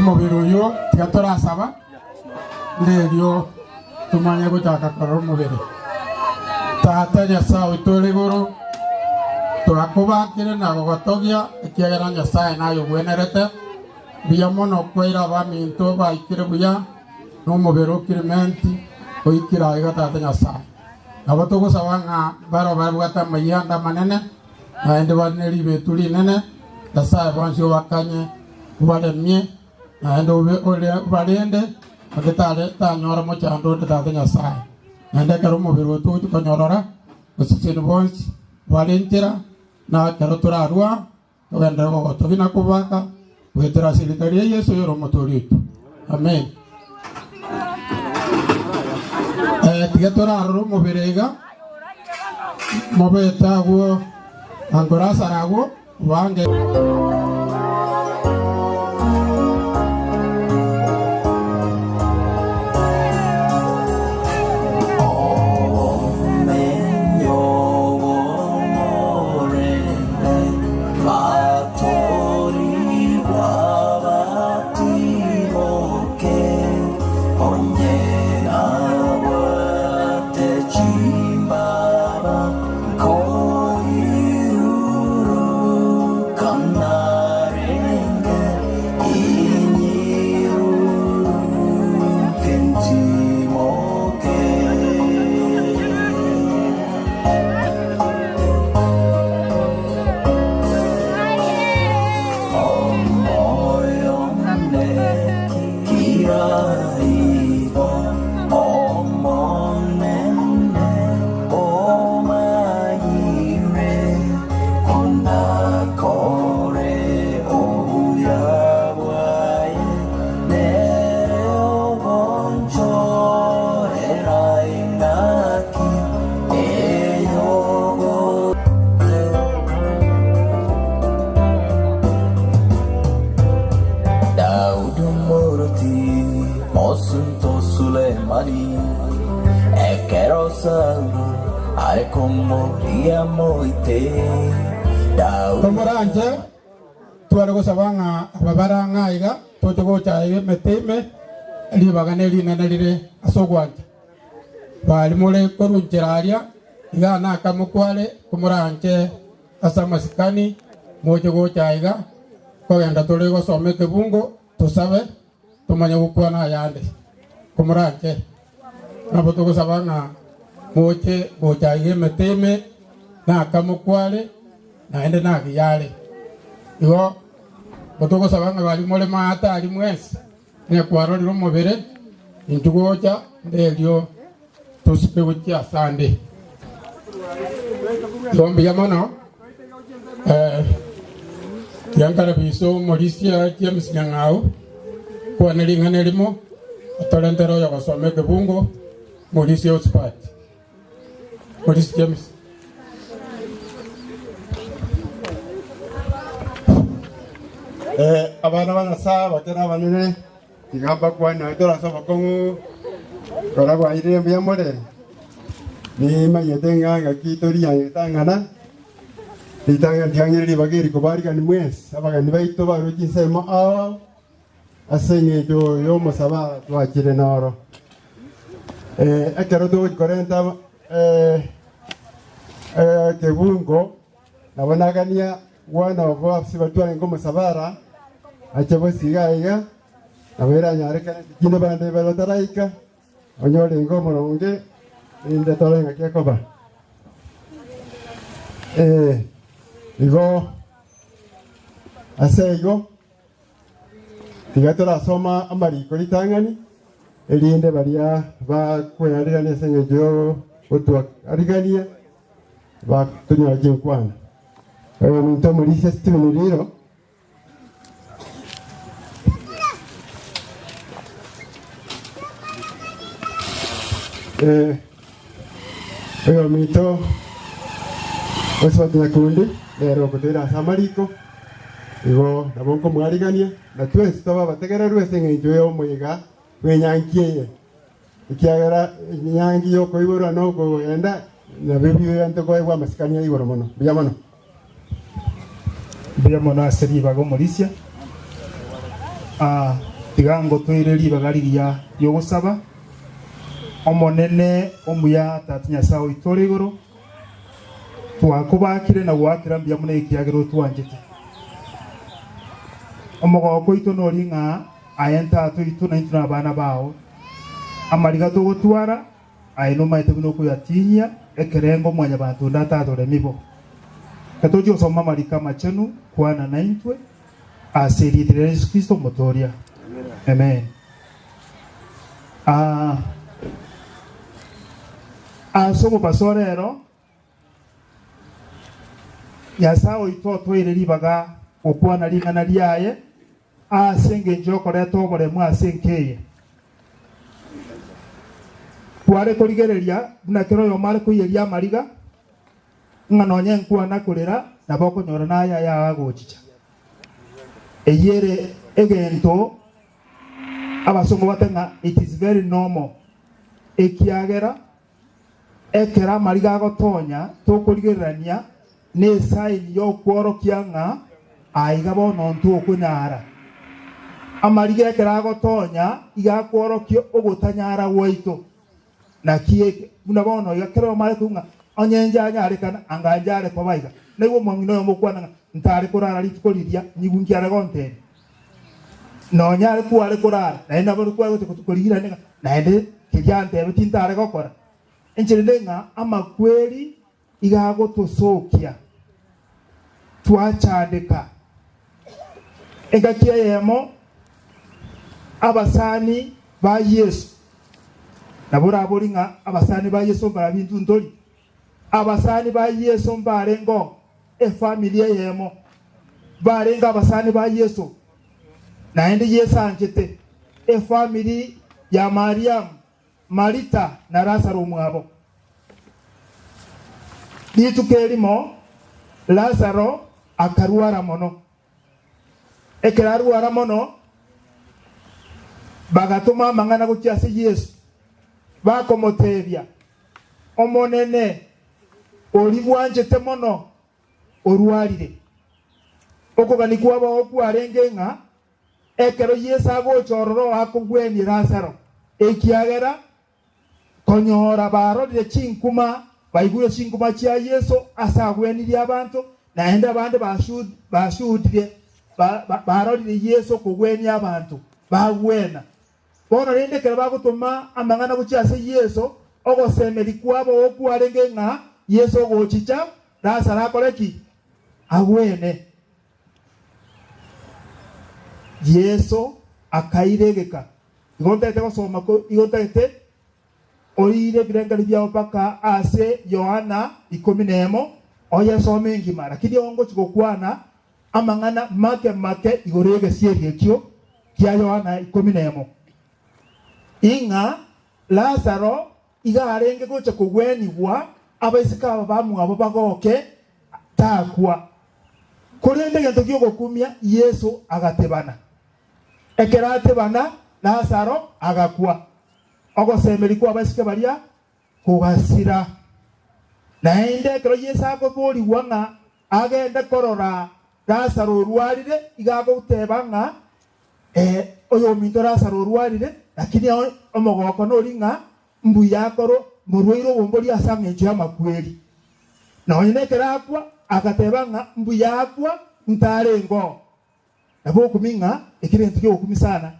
Omobere oyio tiga torasaba, nderio tomanye gochaka korora omobere. Tata Nyasae oito ore igoro, twakobakire na gogotogia, ekiagera Nyasae naye ogwenerete. Mbuya mono kwaira abaminto baikire buya, na omobere o Kilimenti oikire aiga Tata Nyasae. Nabo togosaba ng'a barabwo babwate amayianda amanene, naende bare ne ribetu rinene, Nyasae bonsi obakanye, obaremie, naende obe ore obarende, onde tare tanyora mochando onde Tata Nyasae. Naende ekero omobere oito ogochia konyorora, goseseni bonsi bare nchera, na ekero torarwa, togenderere gogotogia na kobaka, goetera ase erieta ria Yeso oyore Omotoori oito. Amen. Eh, tiga torarore omobere iga, mobete agwo ankorasara agwo, Bange. Obomenyo bw'omorembe, batorigwa batimoke, onye nabwate chimbaba. Nkoiruruka narenge, inyiruruke ntimoke. Omoyo one kira igo, Omonene omanyire konakore obuya bwaye, nere ogonchorera engaki eyogo. Daudi omoroti, mosunte o Sulemani, Ekero Saulo are komoria moite, Daudi. Tomoranche, tware gosaba ng'a aba bare ang'e aiga toche gocha aiga emete ime, ribaga nerinene rire ase ogwancha. Baria more korwa inchera aria, iga nakamokware, komoranche ase amasikani, moche gocha aiga, kogenda tore gosoma ekebungo, tosabe. Tomanye gokwana ayande, komoranche. Nabo togosaba ng'a moche gocha aiga emete ime, nakamokware, naende nagiya are. Igo togosaba ng'a baria more maate aria mwensi, onye kwarorire omobere, intwe gocha nderio tosuke gochia asande. Igo mbuya mono. Tiga nkarabise omorisia James Nyang'au kwane ring'ana erimo, atorentere oyogosoma ekebungo, Morisia Osbert. Morisia James. Abana ba Nyasae abake na abanene, tiga mbakwane nonya tore ase obokong'u, rora bwairire mbuya more, nimanyete ng'a ngaki torianyete ang'ana, Ritang'ani tiang'ire ribaga eri kobarigani mwensi, abageni baito barue chinsemo ao ao, ase engencho y'omosaba twachire noro. Eh, ekero togochi korenta eh, eh, ekebungo, nabo nagania one of us batwarenge omosabara, ache bosiga aiga, nabo eranyarekane kinde bande baria bataraika, Onye orenge omoronge, rende tore ng'aki ekoba. Ee, igo ase igo tiga torasoma amariko ritang'ani, erinde baria bakwearegania ase engencho y'ogotwarigania batonyore chinkwana. Oyominto omorisia Stephen Riro. Eh, oyominto Oswald Nyakundi nere ogotoira ase amariko, igo nabo nkomwarigania na twensi tobe abategererwa ase eng'encho y'omoyega bw'enyangi eye, ekiagera enyangi y'okoiborwa na okogenda nabio bibente koegwa amasikani a igoro mono. Mbuya mono. Mbuya mono ase ribaga omorisia. Tiga ngotoire ribaga rigiya ri'ogosaba, Omonene omuya Tata Nyasae oito ore igoro, twakobakire na goakera mbuya mono ekiagera otwanchete. Omogoko oito noria ng'a aye Tata oito naintwe nabana bao. Amariga togotwara, aye nomaete buna okoyatinyia ekerengo mwanyabanto onde atatoremi bo. Ekero tochia gosoma amariko amachenu, kwana naintwe, Ase erieta ria Yesu Kristo Omotoria. Amen. Ah, ase omobaso o rero, Nyasae oito otoire ribaga gokwana ring'ana riaye ase engencho y'okoreta oboremu ase enka eye. Kware korigereria buna kera oyomo are koiyeria amariga, ng'a nonya enkwana korera nabo okonyora naye aya agochicha. Eyio ere egento abasongo bate ng'a it is very normal, ekiagera ekero amariga agotonya tokorigererania ne esign yokworokia ng'a aiga bono ntokonyara. Amariga ekero agotonya iga akworokia ogotanyara gwaito. Naki eke, buna bono iga, kera oyomo are koigwa ng'a onye inche anyarekana, anga inche are koba iga. Naigwe omong'ina oyomo okwana ng'a ntare korara rituko riria, nyigwe nki are gontebia. Nonya are kware korara, naende nabo kware gocha korigia naende ng'a naende keria antebetie ntare gokora. Enchera ende ng'a amakweri iga agotosokia twachandeka. Engaki eyemo abasani ba Yeso, nabo orabori ng'a abasani ba Yeso mbarabwo intwe ntori? Abasani ba Yeso mbarengeo efamiri eyemo, barenge abasani ba Yeso, naende Yeso anchete efamiri ya Mariamu Marita na Lazaro omwabo. Rituko erimo Lazaro akarwara mono. Ekero arwara mono, bagatoma amang'ana gochia ase Yeso, bakomotebia, Omonene, oria bwanchete mono orwarire. Okogania kwabo kwarenge ng'a Ekero Yeso agocha ororo akogwenie Lazaro, ekiagera konyora barorire chinkuma, baigure chinkuma chia Yeso ase agwenirie abanto, naende abande bashuhudire barorire Yeso kogwenia abanto, bagwena. Bono rende ekero bagotoma amang'ana gochia ase Yeso, ogosemeria kwabo okwarenge ng'a Yeso ogochicha, Lazaro akore ki? Agwene. Yeso akaira egeka. Igo ntagete gosoma ko igo ntagete oire ebirengererio biao mpaka ase Yohana ikomi na emo oyesome engima, lakini igo ngochia gokwana amang'ana make make igoro y'egesieri ekio kia Yohana ikomi na emo, ing'a Lazaro iga arenge gocha kogwenigwa abaiseke aba bamwabo bagoke takwa. Korende egento gi'ogokumia Yeso agatebana. Ekero atebana, Lazaro agakwa. Ogosemeria kw'abaiseke baria kogasira. Naende ekero Yeso akoborigwa ng'a agende korora Lazaro orwarire, iga agoteba ng'a, Ee, oyominto Lazaro orwarire, lakini omogoko nori ng'a mbuya akorwe morwaire obombori ase engencho y'amakweri. Nonya nekero akwa, agateba ng'a mbuya akwa ntarenge oo. Nabo okumia ng'a eki negento ki'ogokumia sana,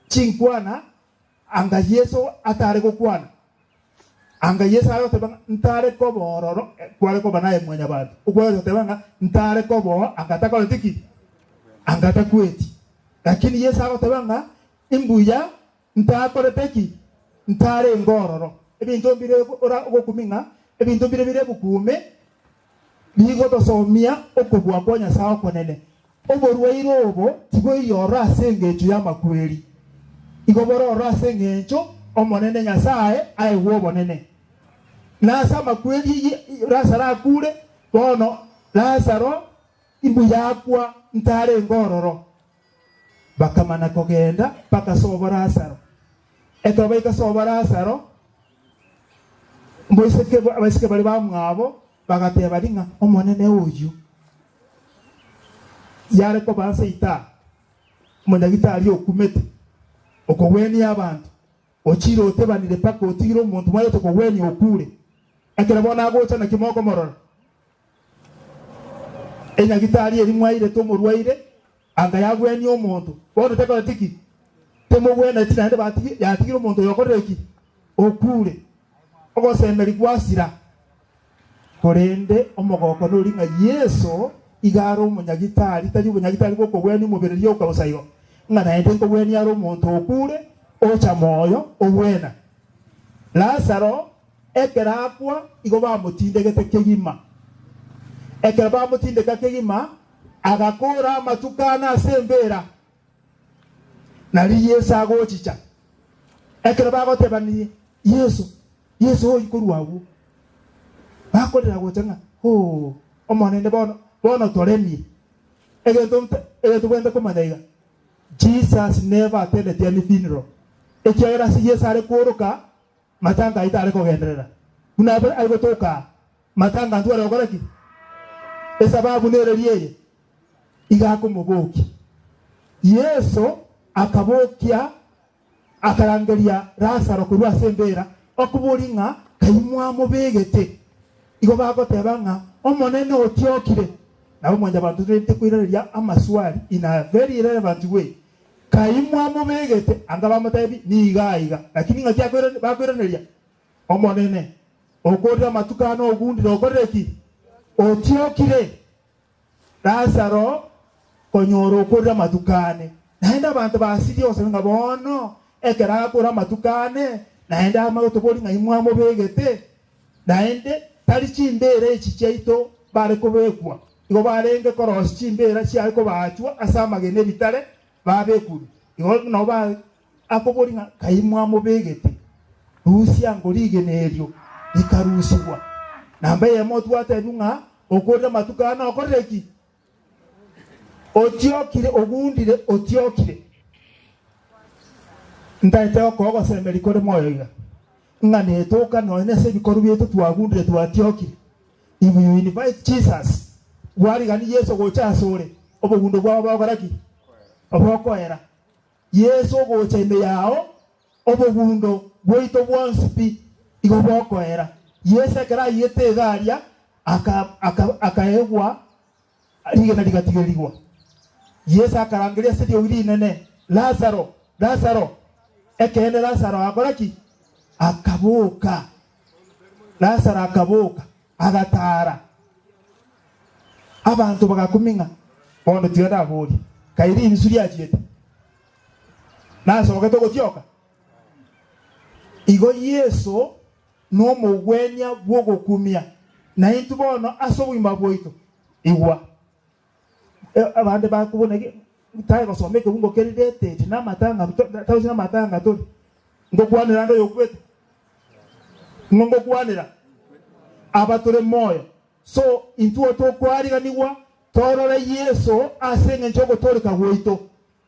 chinkwana anga Yeso atare gokwana. Anga Yeso are goteba ng'a ntare koba ororo, kware koba naye mwanyabanto. Okware goteba ng'a ntare koba oo, anga takoreti ki? Anga takweti. Lakini Yeso agoteba ng'a imbuya Ntakorete ki? Ntarenge ororo. Ebinto mbire ora ogokumia ng'a ebinto mbire bire ebukume bigotosomia okobua kwa Nyasae okonene. Oborwaire obo tiboiyo ororo ase engencho y'amakweri, igo bore ororo ase engencho Omonene Nyasae aegwe obonene. Na ase amakweri Lazaro akure, bono Lazaro imbuya akwa ntarenge ororo. Bakamana kogenda mpaka sobo Lazaro. Ekero baika sobo Lazaro, mboiseke abaiseke baria bamwabo bagateba ring'a Omonene oyio yare koba ase itaa, omonyagitari okumete. Okogwenia abanto, ochiire otebanire mpaka otigire omonto mwarete kogwenia okure. Ekero bono agocha naki mokomorora? Enyagitari eria mwairete omorwaire anga yagwenia omonto, bono tekoreti ki? Temogweneti naende batigi yatigire omonto oyo okorire ki? Okure. Ogosemeria gwasira. Korende omogoko nori ng'a Yeso iga are omonyagitari, tari obonyagitari bw'okogwenia omobere rioka bosa igo, ng'a naende nkogwenia are omonto okure ocha moyo ogwena. Lazaro ekero akwa igo bamotindegete kegima. Ekero bamotindeka kegima, agakora amatuko ane ase embeera. Nario Yeso agochicha, ekero bagotebania Yeso, Yeso oyio korwa agwo, bakorera gocha ng'a, Oo, Omonene, bono, bono toremie. Egento nte, egento bwente komanya iga, Jesus never attended any funeral, ekiagera ase Yeso are kooroka, matanga ayio tare kogenderera. Buna abe are gotoka aa, matanga ntware gokora ki? Esababu nereria eye, iga akomobokia. Yeso akabokia Akarangeria Lazaro korwa ase embeera, okoboria ng'a kai mwamobegete. Igo bagoteba ng'a Omonene otiokire. Nabo mwanyabanto torente koiraneria amaswali in a very irrelevant way. Kai mwamobegete? Anga bamotebi, Nigo aiga. Lakini ng'aki akoirane bakoiraneria? Omonene, okorire amatuko ane ogundire okorire ki? Otiokire. Lazaro konyora okorire amatuko ane. Naende abanto basirie gosaba ng'a bono ekero akore amatuko ane, naende amanye gotoboria ng'a imwamobegete, naende tari chimbeera echi chiaito bare kobekwa, igo barenge korosia chimbeera chiare kobaachwa ase amagena ebitare babekure. Igo nabo ba akoboria ng'a kai mwamobegete, rusia ngo rigena erio rikarusigwa. Namba eyemo twatebiwa ng'a okorire amatuko aya nokorire ki? Otiokire, ogundire, otiokire. Ntaete gokoa ogosemeria kore moyo iga, ng'a netoka nonya nase ebikorwa biaito twagundire twatiokire. If you invite Jesus, bwarigani Yeso gocha asore, obogundo bwao bogokora ki? Bokoera. Yeso ogocha ime yao, obogundo bwaito bwonsi pi igo bokoera. Yeso ekero aiyete iga aria, akaegwa rigena rigatigerigwa. Yeso akarangeria ase eriogi rinene, Lazaro, Lazaro! Ekeene Lazaro agakora ki? Akaboka. Lazaro akaboka, agataara. Abanto bagakumia ng'a bono tiga ndaborie, Kai rimisu riachiete? Nasogete ogotioka? Igo Yeso nomogwenia bw'ogokumia, naintwe bono ase obogima bwaito. Igwa, abande bakobuna tari gosoma ekebungo keria reteti namatanga tarochi namatanga tori. Ngokwanera ande oyokwete? Ng'o ngokwanera? Aba tore moyo. So intwe tokwariganigwa torore Yeso ase engencho y'ogotooreka gwaito.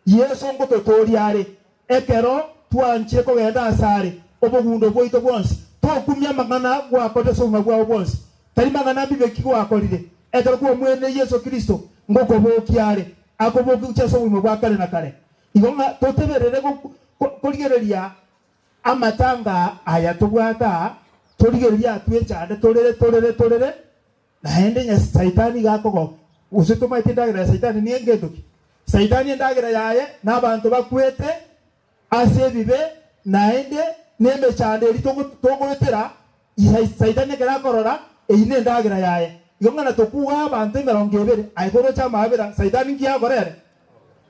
Yeso ngototooria are ekero twanchire kogenda asare obogundo bwaito bwonsi, tokumia amang'ana gwakorire ase obogima bwao bwonsi, tari mang'ana mbibe ki gwakorire, ekero kwomwenire Yeso Kristo ngokobokia are, akobokia gochia ase obogima bwa kare na kare. Igo ng'a toteberere korigereria amatanga aya tobwate aa, torigererie atwechande torere torere torere, Naende nya Saitani iga akogoka. Gose tomaete endagera ya Saitani nengento ki? Saitani endagera yaye nabanto bakwete ase ebibe naende nemechando eria togoetera, Saitani ekero akorora eyio nendagera yaye. Igo ng'a natokuga abanto emerongo ebere, aye koroche amaabera, Saitani nki akora ere?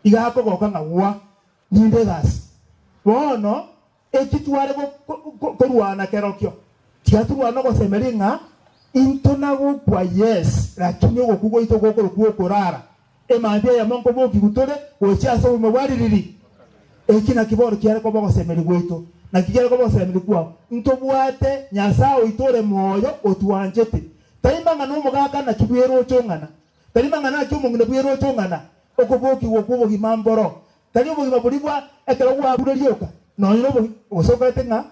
Iga akogoka ng'a gwa, ninde egasi. Bono Eki tware korwana kerokio, tiga torwane ogosemeria ng'a intwe nagokwa, yes, lakini ogokwa gwaito gokorokwa okorara. Emambia eyemo nkobokigwa tore gochia ase obogima bwa ririri. Eki nakio bono kiare koba ogosemeria gwaito. Naki kiare koba ogosemeria kwao? Ntobwate Nyasae oito ore moyo otwanchete. Tari mang'ana omogaka naki bweroche ong'ana, tari mang'ana naki omong'ina bweroche ong'ana, okobokigwa kw'obogima mboro. Tari obogima boria bwa ekero gwarure rioka, nonya nobogi gose okorete ng'a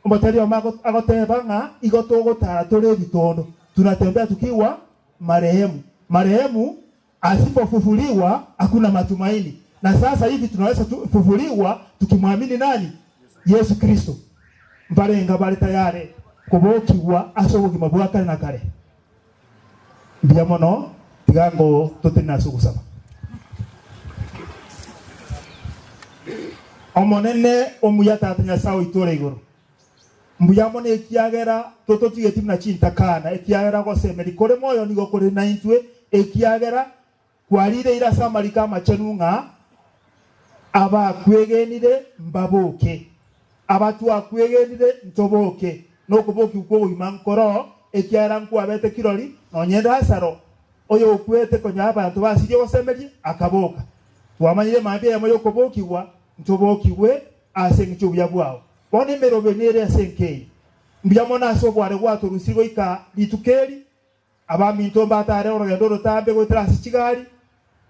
omotari oyomo agoteba ng'a igo togotara tore ebitondo, tunatembea tukiwa marehemu. Marehemu asipofufuliwa hakuna matumaini. Na sasa hivi tunaweza tu, fufuliwa tukimwamini nani? Yesu Kristo. Mbarenga bare tayari kobokigwa ase obogima bwa kare na kare. Mbuya mono, tiga ngo totenene ase ogosaba. Omonene omuya Tata Nyasae oito ore igoro, mbuya mono ekiagera tototigeti buna chintakana, ekiagera gosemeria kore moyo nigo kore naintwe, ekiagera Kwarireire ase amariko amachenu ng'a abakwegenire mbaboke, abatwakwegenire ntoboke, nokobokigwa kw'obogima nkoroo, ekiagera nkwabete kirori, nonye Lazaro, oyokwete konya abanto basirie ogosemeria, akaboka. Twamanyire mambia eyemo y'okobokigwa, ntobokigwe ase engencho y'obuya bwao. Bono emerobio nere ase enka eye. Mbuya mono ase oboare gwatorusirie goika rituko eri. Abaminto mbatare orogendo orotambe goetera ase chigari,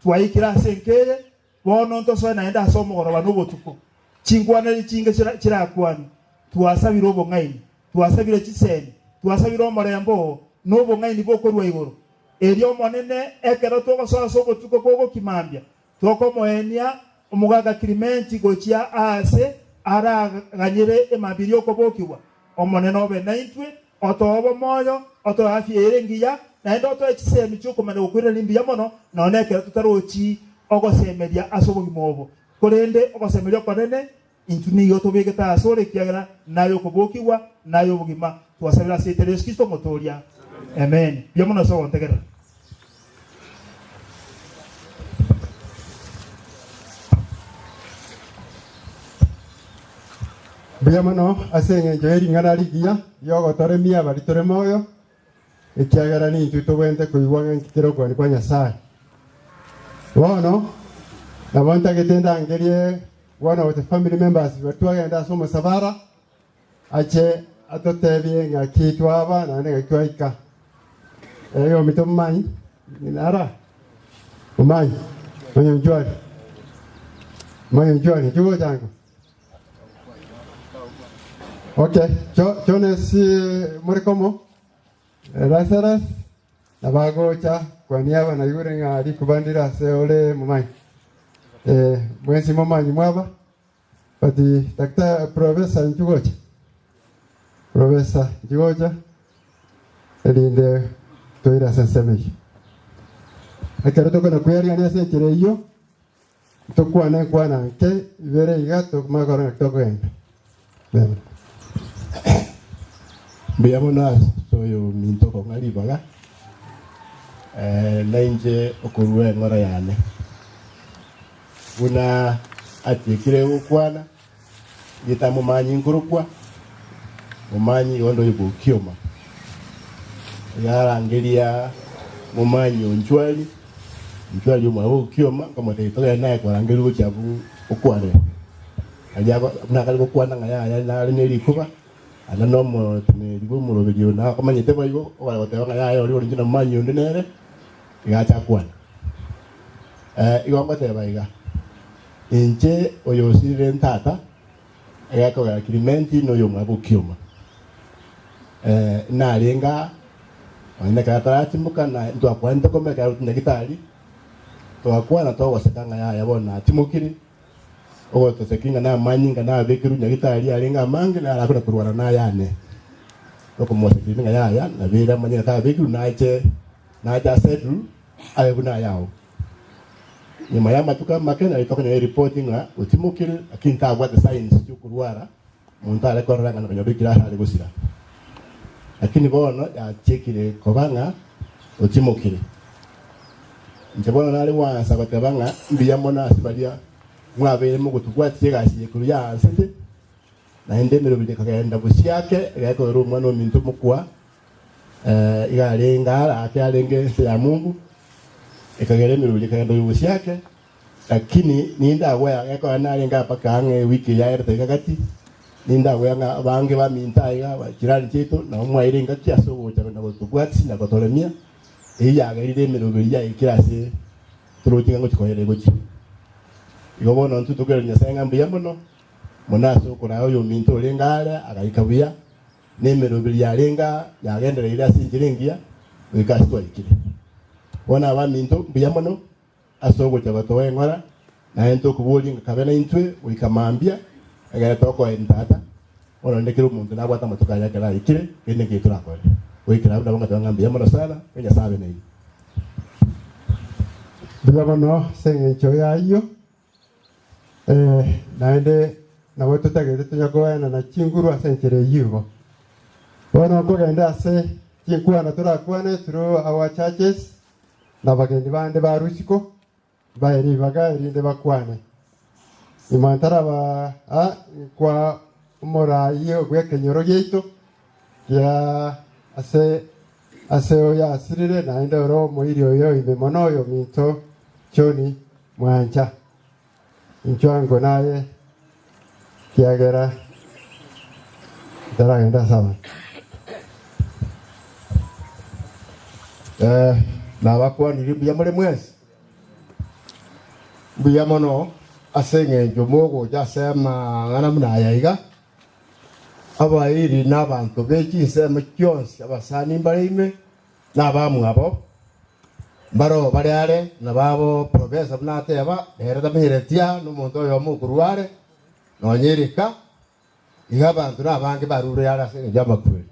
twaikire ase enka eye, bono ntosoe naende ase omogoroba na obotuko. Chinkwana echi chinge chirakwanwe, twasabire obong'aini, twasabire chisemi, twasabire omorembe oo, na obong'aini bokorua igoro. Erio Omonene, ekero togosoa ase obotuko bw'ogokimambia, Tokomoenia omogaka Klimenti gochia aase araganyere emambia y'okobokigwa. Omonene obe naintwe, otoe obomoyo, otoe afya ere engiya, naende otoe chisemi chi'okomanya gokoirania mbuya mono, nonya ekero totarochi ogosemeria ase obogima obo. Korende ogosemeria okonene intwe nigo tobegete asore, ekiagera naye okobokigwa, naye obogima. Twasabire ase erieta ria Yeso Kristo Omotoria. Amen. Mbuya mono ase ogontegerera. Mbuya mono ase engencho ye ring'ana rigiya ri'ogotoremia baria tore moyo, ekiagera nintwe tobwenerete koigwa ng'a nki kere okogania kwa Nyasae. Bono nabo ntagete ndangerie one of the family members baria twagenda ase omosabara, ache atotebie ng'aki twaba naende ng'aki twaika. Oyominto omomanyi, nara omomanyi, omonyonchwari, omonyonchwari, inchuo gocha ango. Okay, cho Jones more komo, Lazarus nabagocha kwania aba naigure ng'a rikuba ndire ase ore momanyi. Mwensi momanyi mwaba. But Doctor Professor inchuo gocha, Professor inchuo gocha erinde toire ase ensemo eyio. Ekero tokona kweriania ase enchera eyio, tokwane enkwana nke ibere iga tokomanya korora ng'aki tokogenda. Amen. Mbuya mono ase oyominto okong'a ribaga, nainche okorua eng'ora yane. Buna atiekire gokwana, ngetamomanyi nkorokwa, momanyi onde oyo bokioma. Yarangeria momanyi onchwari, onchwari omwabo okioma, nkamotebia togende naye korangeria gochia abwo okwanere. Aria buna akare gokwana ng'a yaya nare ne rikuba, ande nomoteneneri bw'omoroberi oyo nakomanyete boigo, okare goteba ng'a yaya oria orenge na momanyi onde nere, iga acha akwane. Igo ngoteba iga, inche oyosirire ntata, egekogera Kilimenti noyomwabo Okioma. Narenge aa, nonya ekero ataratimoka, na ntwakwanete kome ekero arwete nyagitari, twakwana togoseka ng'a yaya bono natimokire, ogotoseki ng'a namanyinga nabekerwe nyagitari arenge amange, naro akona korwana nayane. Tokomoseki ng'a yaya, nabere amanyinga kabekirwe nache nache asettle. Aye buna ayao. Nyuma y'amatuko amake nario tokonyora eripoti ng'a otimokire, lakini tabwate signs chi'okorwara, monto are korora ng'a nonya obekire ase are gosira. Lakini bono yachiekire koba ng'a otimokire. Inche bono nare gwansa goteba ng'a mbuya mono ase baria mwabeire mogotubwatia egasi eye korwa yaansete, naende emeroberi ekagenda bosiake, egekorera omwana ominto omokwa. Iga arenge ara ake arenge ense ya Mungu, ekagera emeroberi ekagenda oyobosie ake, lakini nindagwea gekogera narenge aa mpaka ang'e ewiki eye yaerete iga gati, nindagwea ng'a abange baminto aiga bachirani chiaito nabo mwaire engaki ase ogocha na gotobwatisia na gotoremia, eyio yagerire emeroberi yaikire ase toroche ng'a ngochia koera egochia. Igo bono intwe tokoiraneria Nyasae ng'a mbuya mono, mono ase okoraa oyominto orenge are agaika buya, Nemeroberi yarenge aa yagendereire ase enchera engiya goika ase twaikire. Bono abaminto, mbuya mono ase ogocha gotoa eng'ora. Naye ntokoboria ng'a kabe naintwe goika mambia, ekero tokoenia tata, bono rende kera omonto nabwate amatuko aye ekero aikire, kende nki torakore. Goikera abwo nabo ngateba ng'a mbuya mono sana, na Nyasae abe nainwe. Mbuya mono ase engencho y'ayio, naende nabo totagete tonya koenana chinguru ase enchera eyio igo. Bono nkogenda ase chinkwana torakwane through our churches na abagendi bande ba rusiko, Mbae ribaga erinde bakwane. Nyuma ntaraba aa nkwa omoraai bw'ekenyoro giaito kia ase ase oyo asirire, naende ore omoiri oye ime mono oyominto John Mwancha. Inchwe ango naye, ekiagera ntaragenda ase abanto. Eh, nabakwanirie mbuya more mwensi. Mbuya mono ase eng'encho mogocha ase amang'ana buna aya iga. Abairi na abanto be chinsemo chionsi abasani mbare ime, na abamwabo mbaroo bare are, na babo profesa buna ateba, nere tamenyereti aa, nomonto oyomo okorwa are, nonya erika. Iga abanto nabange barure are ase engencho y'amakweri.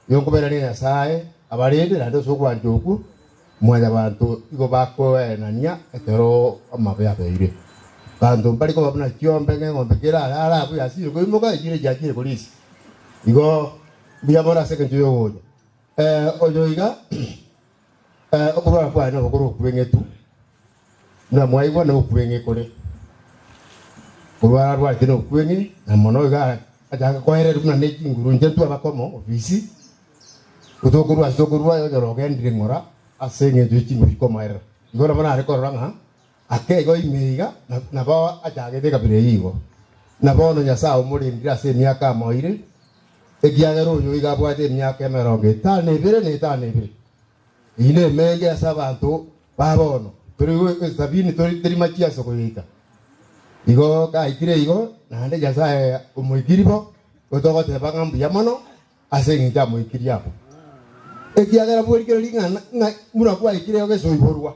Igo nkobairaneria Nyasae abarende, naende ase ogwancha okwo Mwanyabanto igo bakoenania ekero amabe abeire. Banto mbare koba buna chiombe ng'a eng'ombe kerare are abwo yasire koimoka, echire chiachire korisia. Igo mbuya mono ase engencho y'ogocha. Oyo iga okorwara kwaye nabo kore okweng'etu, Buna mwaigwa nokweng'e kore, korwa arwarete nokweng'e, na mono iga achaka koererwa buna ne chinguru inche ntwe abakomo ofisi, gotokorwa ase tokorwa onyore ogendire ng'ora ase eng'encho ye chinguru chikomoerera. Igo nabo nare korora ng'a ake igo ime iga nabo achagete ekabira eyio igo. Na bono Nyasae omorendire ase emiaka amoeire, ekiagera oyo iga abwate emiaka emerongo etano na ebere na etano na ebere. Eyio nemenge ase abanto ba bono, tori sabini tori teri machia ase okoyeika. Igo gaikire igo, naende Nyasae omoikiri bo, igo togoteba ng'a mbuya mono ase engencho amoikirie abwo. Ekiagera bwerikire ring'ana ng'a buna kwaikire igo gese oiborwa.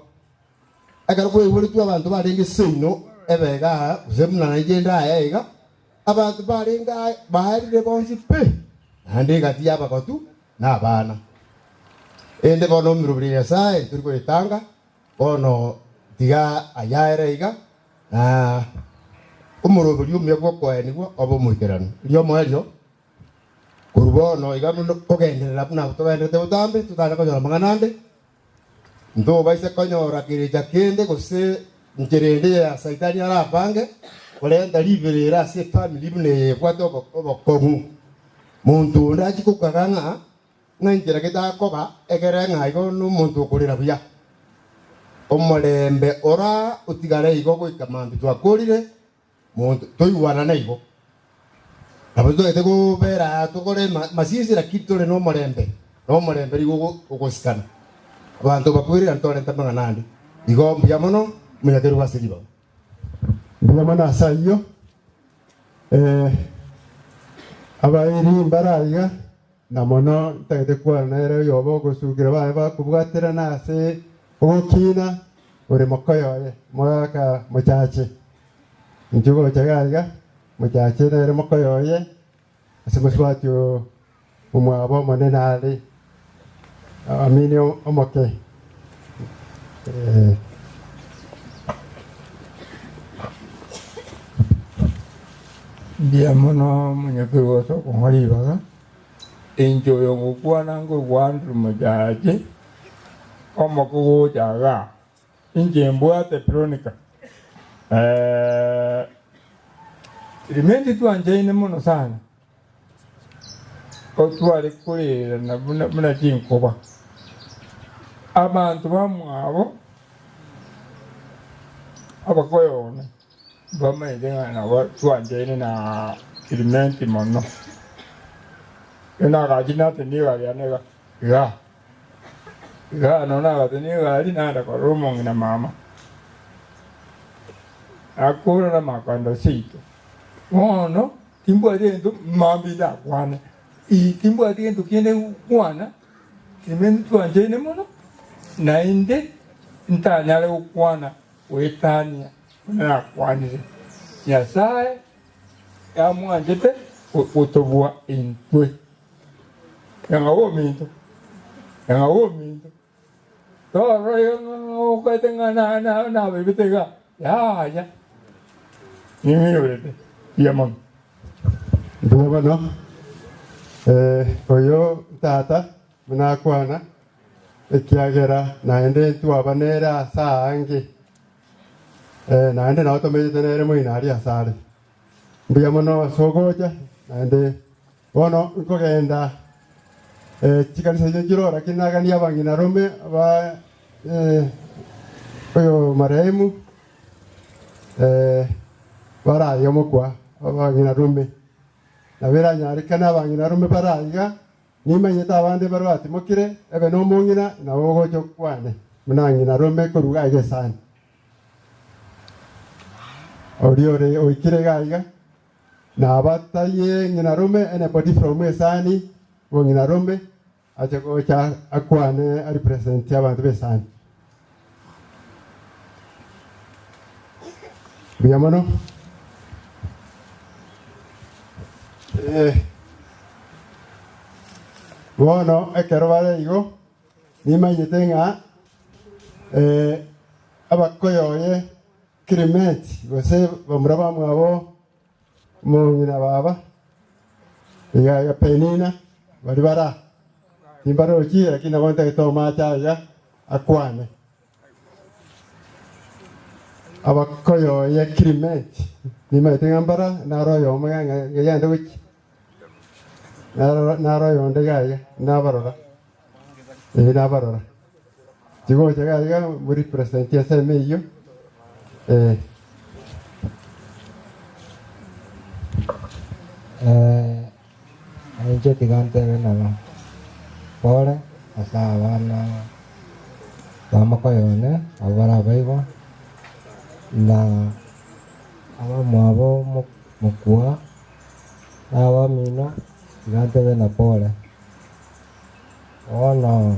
Ekero kwaiboretwe abanto barenge seino ebega aa, gose buna nainche inde aya iga, abanto barenge aa baerire bonsi pi, naende egati y'abagotu na abana. Ende bono omirobiri ya Nyasae ntori koyetanga, bono tiga ayaere iga, na omoroberi omuya bw'okoenigwa obe omoikeranu. Ri'omoerio, korwa bono iga buna kogenderera buna togendererete botambe, totare konyora amang'ana ande, ntobaise konyora kerecha kende gose nchera ende ya Saitani arapange korenta riberera ase efamiri buna eye ebwate obokong'u. Monto onde achie gokaga ng'a ng'a enchera gete akoba egere ng'a igo nomonto okorera buya. Omorembe ora otigare igo goika mambia twakorire, monto toigwanane igo. Nabo totagete kobera aa tokore masisi lakini tore nomorembe, na omorembe nigo ogosikana. Abanto bakwerera ntorente amang'ana ande. Igo mbuya mono omonyakerogo ase ribaga. Mbuya mono ase ayio. Abairi mbare aiga, na mono ntagete kwana nere oyobo ogosukera baye bakobwaterana ase ogokina ore mokoyo oye, omogaka mochache. Inche gocha iga aiga, mochache nere mokoyo oye, ase mosubati omwabo omonene are, amini omoke. Mbuya mono omonyakerogo ase okong'a ribaga, inche oyo ngokwana nkorokwa Andrew Mochache, omoke gocha igaa, inche mbwate Veronica, rimendi twanchaine mono sana. Otware korerana buna chinkoba. Abanto bamwabo abakoyona mbamaete ng'a nabo twanchaine na Clementi mono. Ekero nagachire natende egari yane iga igaa, igaa nabo nagatende egari nagenda korora omong'ina mama, nakorora makoenda seito. Bono Timbwati egento mambia ndakwane, ee, timbwati gento kende gokwana, ime ntwanchaine mono, naende ntanyare gokwana goetania. Buna nakwanire, Nyasae yamwanchete gotobua intwe. Nyang'au ominto, nyang'au ominto, torora iga ng'a okaete ng'a na- na- nabaibete iga, yaya, ning'iyorete mbuya mono. Mbuya mono. Eh, oyo tata buna akwana, ekiagera naende ntwaba nere ase aange, eh, naende nabo tomenyete nere moino aria asare. Mbuya mono ase ogocha, naende bono nkogenda eh, chikanisa echio nchiroo lakini naganie abang'ina rome ba eh, oyo marehemu eh, baraye omokwa abang'ina rome. Nabo eranyarekane abang'ina rome bare aiga, Nimanyete abande baria batimokire, ebe nomong'ina, nabo ogocha okwane buna ng'ina rome korwa iga aiga esani. Oria ore oikire iga aiga, nabatayie ng'ina rome, anybody from esani, bong'ina rome, ache gocha akwane arepresent abanto b'esani. Mbuya mono. Eh, bono ekero bare igo, nimanyete ng'a eh, abakoyoye Clement gose bamura bamwabo omong'ina baba iga iga Penina baria bara timbarochi lakini nabo ntagete omache aiga akwane. Abakoyoye Clement nimanyete ng'a mbara naro oyomo iga ng'a ng'ende gochia naro naro oyonde iga iga nabarora eh nabarora. Tigocha iga iga morepresent ensemo eyio eh. Inche tiga ntebe nabo, Pole ase abana ba mokoyo one abwo barabaigwa, na abamwabo mokua, na abamino, tiga ntebe na pole. Bono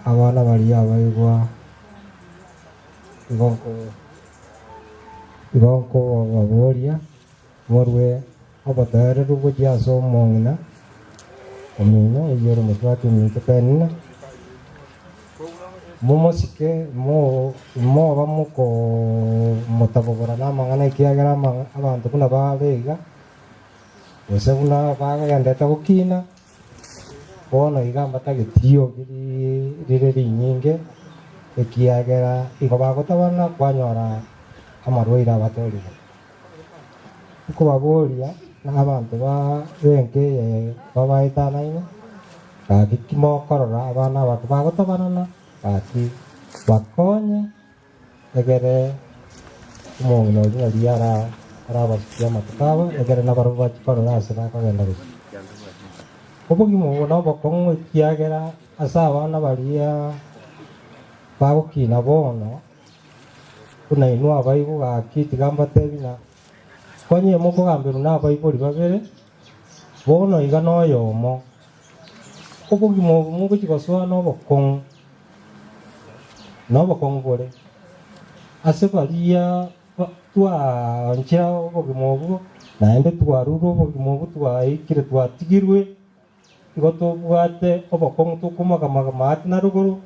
abana baria abaigwa igo igo nkobaboria morue obotoereru gochia ase omong'ina omino, oyio ore omosubati ominto Penina, momosike, moba mokomotabobora namang'ana ekiagera abanto buna bare iga, gose buna bagendete gokina, bono iga mbatageti riogi rire rinyinge, ekiagera igo bagotabana kwanyora amarwaire abatorire. Nkobaboria na abanto ba b'enka eye babaetanaine, gaki ki mokorora abana abake bagotabanana? Gaki bakonye egere omong'ina oria naria ara arabasukie amatuko abo, egere nabarabwo bachie korora ase bakogenda gochia. Obogima obo nobokong'u ekiagera ase abana baria bagokina bono, Buna inwe abaibwa gaki tiga mbatebi ng'a konye mokogamberwa nabaibori babere, bono iga noyomo. Obogima obo mogochia gosoa nobokong'u, nobokong'u bore ase baria twaanchera obogima obwo, naende twarurwe obogima obwo twaikire twatigirwe. Igo tobwate obokong'u tokomagamaga ati na rogoro,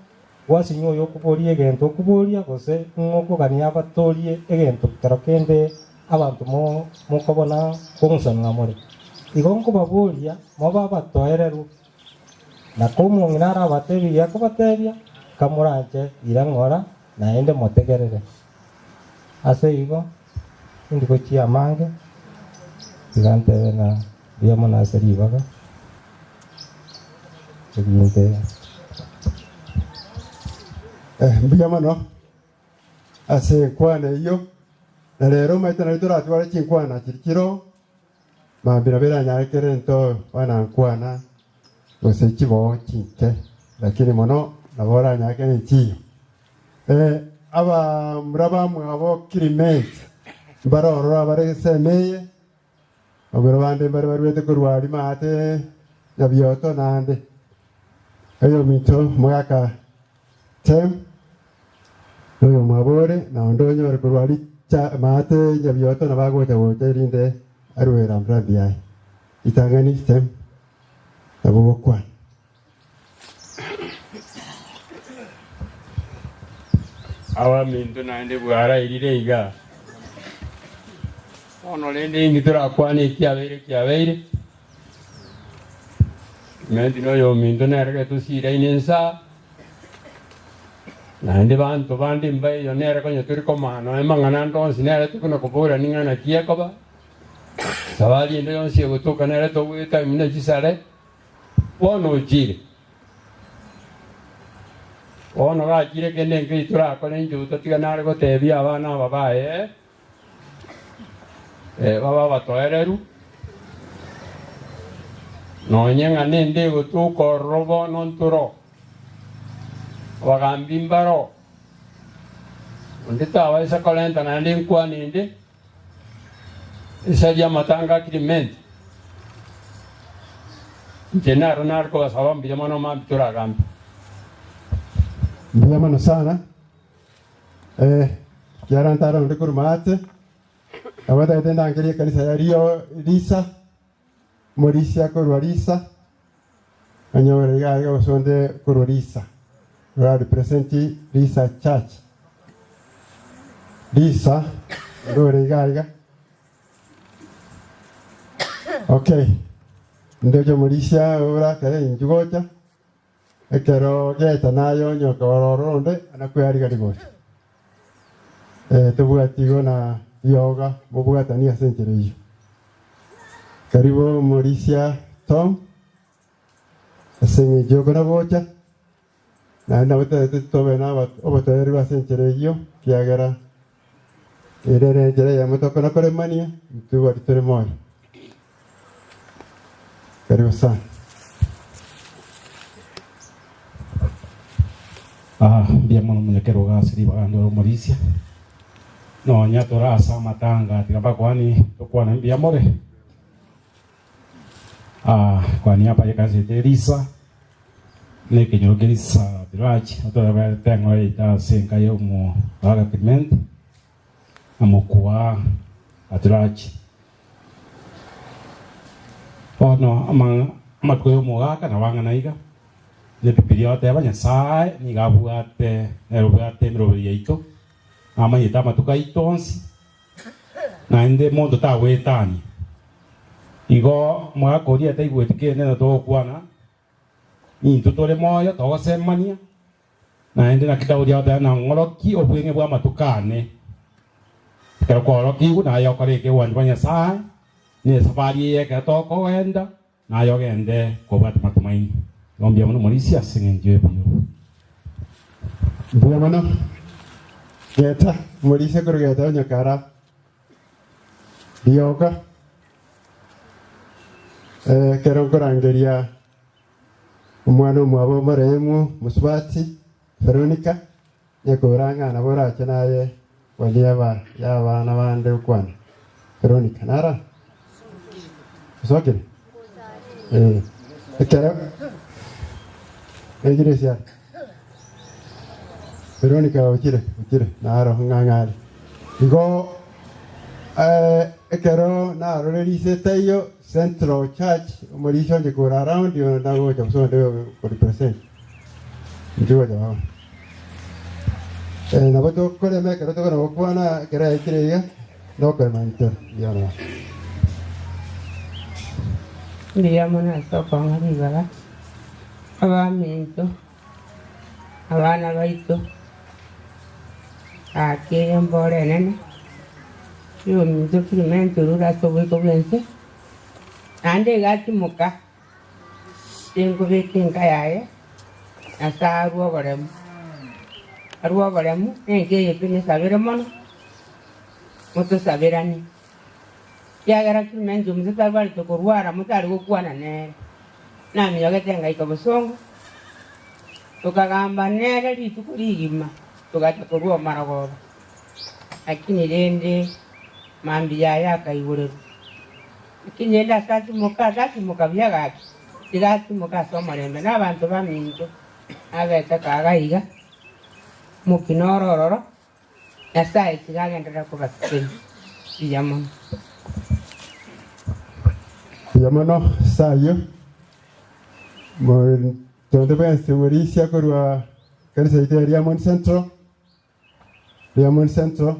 gwasinywa oyo okoboria egento okoboria, gose ng'o okogania abatorie egento kero kende abanto mokobona kong'usanana more. Igo nkobaboria mobe abatoereru, na komong'ina arabatebie giakobatebia, kamoranche ira ng'ora, naende motegerere. Ase igo, tindi gochia amange, tiga ntebe ng'a mbuya mono ase ribaga erinde. Mbuya mono ase enkwana eyio, na rero omanyete nari toratware chinkwana chiria chiroo, mambia nabo eranyare kera ento bana nkwana gose chiboo chinke, lakini mono nabo oranyare kera enchiyo. Abamura bamwabo Clement mbare ororo abare esemo eye, abwo bande mbare baruete korwa aria maate Nyabioto naende oyominto omogaka Tem, na oyomwabo ore, na onde onyore korwa aria. cha maate Nyabioto nabo agocha gocha erinde arue rambirambi yaye. Ritang'ani Sem nabo ogokwana. Abaminto naende bwarairire iga. Bono rende inki torakwane ekiabeire kiabeire? Clementi na oyominto nere getosiiraine insaa, naende banto bande mbaiyo nere konya tori komana nonya mang'ana ande onsi nere tokona koborania ng'a naki ekoba. Safari ende yonsi egotoka nere togoeta buna chisare, bono ochire. Bono gachire kende nkeri torakore inche gotatiga nare gotebia abana aba baye, babe abatoereru, nonye ng'a nende egotoka ororo bono ntoro, abagambi mbaro, onde tabaisa korenta naende enkwana ende, Risaria amatanga a Clementi, inche naro nare kobasaba mbuya mono mambia toragambe. Mbuya mono sana. Eh, kiara ntare onde korwa maate, nabo ntagete ndangerie ekanisa ya Rio Risa, Morisia korwa Risa, onyore iga iga gose onde korwa Risa, ora represent Risa Church. Risa, onde ore iga iga. Okay, ndoche Morisia orakere inchu gocha. Ekero gecha naye onyoke ororo onde anakwearigani gocha. Eh, tobwati igo na rioga mobwatani ase enchera eyio. Karibu omorisia Tom, ase eng'encho yokona gocha, naende nabo totagete tobe na obotoereru ase enchera eyio, ekiagera ere nere enchera eyemo tokona koremania, intwe baria tore moyo. Karibu sana. Ah, mbuya mono omonyakerogo ase ribaga ndore omorisia. Nonya tore ase amatanga tiga mbakwani tokwane mbuya more. Ah, kwani apa ekanisa yaito Elisa na ekenyoro kia Elisa Village otorebete eng'ora yaito ase enka ya omogaga Clement na mokwa Aturachi. Bono amatuko y'omogaka nabo ang'ana iga, na Ebibilia egoteba Nyasae nigo abwate nere obwate emeroberi yaito, namanyete amatuko aito onsi, naende monto tagoetania. Igo omogaka oria taigweti kende na togokwana, Intwe tore moyo togosemania, naende naki Daudi agoteba, Nang'orokie obweng'e bw'amatuko ane. Ekero kworokigwe naye okore ekegwancho bwa Nyasae, na esafari eye ekero tokogenda, naye ogende kobwate matumaini. Igo mbuya mono morisia ase eng'encho y'obuya obo. Mbuya mono. Geta, morisia korwa geta onye kara rioka. Ekero nkorangeria omwana omwabo omoremu mosubati Veronica, nyakora ng'a nabo orache naye koniaba y'abana bande okwane. Veronica, nara? Osokire? Eh, ekero egire esiara. Veronica ochire, ochire, naro ng'ang'are. Igo ekero narore rise taiyo Central Church omorisia onye kore around oyo nagocha gose onde ko represent inche gocha baba. Nabo tokorema ekero tokona gokwana ekero yaikire iga nokorema intwe mbuya mono. Mbuya mono ase okong'a ribaga, abaminto. Abana baito, gaki embora enene y'ominto Clement orure ase oboiko bw'ense, naende iga atimoka tinkobeka enka yaye, Nyasae arue oboremu, arue oboremu, nenka eye tonyesabere mono, motosaberanie, ekiagera Clement ominto tarwarete korwara motari gokwana nere. Naminyogete ngaika bosongo, tokagamba nere rituko rigima, togacha korwa omorogoba. Lakini rende mambia yaye akaigorerwa. Lakini rende ase atimoka, ase atimoka buya gaki, tiga atimoke ase omorembe na abanto baminto, nabete kaga iga, omokina ore ororo. Nyasaye tiga agenderere kobasesenia buya mono. Buya mono ase ayio, tonde bwensi morisia korwa ekanisa yaito ya Riamoni Central, Riamoni Central,